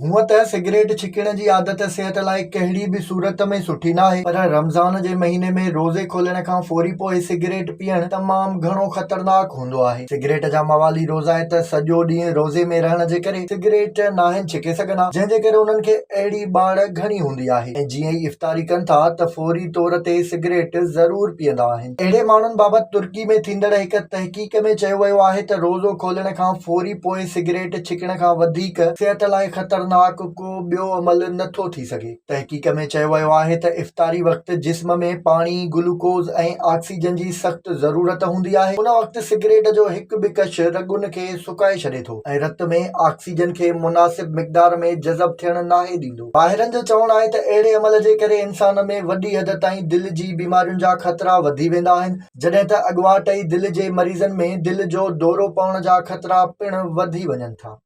هونء ته سگريٽ ڇڪڻ جي عادت صحت لاء ڪهڙي به صورت ۾ سٺي ناهي پر رمضان جي مهيني ۾ روزي کولڻ کان فوري پوء سگريٽ پيئڻ تمام گهڻو خطرناڪ هوندو آهي. سگريٽ جا موالي روزائت سڄو ڏينهن روزي ۾ رهڻ جي ڪري سگريٽ ناهن ڇڪي سگهندا جنهن جي ڪري انهن کي اهڙي ٻاڙ گهڻي هوندي آهي ۽ جيئن ئي افطاري ڪن ٿا ته فوري طور تي سگريٽ ضرور پيئندا آهن. اهڙي ماڻهن بابت ترڪي ۾ ٿيندڙ هڪ تحقيق ۾ چيو ويو آهي ته روزو کولڻ کان فوري پوء سگريٽ ڇڪڻ کان وڌيڪ صحت لاء خطرناڪ ڪو ٻيو عمل نه ٿو ٿي سگهي. تحقيق ۾ چيو ويو آهي ته افطاري وقت جسم ۾ پاڻي، گلوڪوز ۽ آڪسيجن جي سخت ضرورت هوندي آهي، ان وقت سگريٽ جو هڪ به ڪش رڳن کي سڪائي ڇڏي ٿو ۽ رت ۾ آڪسيجن کي مناسب مقدار ۾ جذب ٿيڻ ناهي ڏيندو. ماهرن جو چوڻ آهي ته اهڙي عمل جي ڪري انسان ۾ وڏي حد تائين دل جي بيمارين جا خطرا وڌي ويندا آهن، جڏهن ته اڳواٽ ئي دل جي مريضن ۾ دل جو دورو پوڻ جا خطرا پڻ وڌي وڃن ٿا.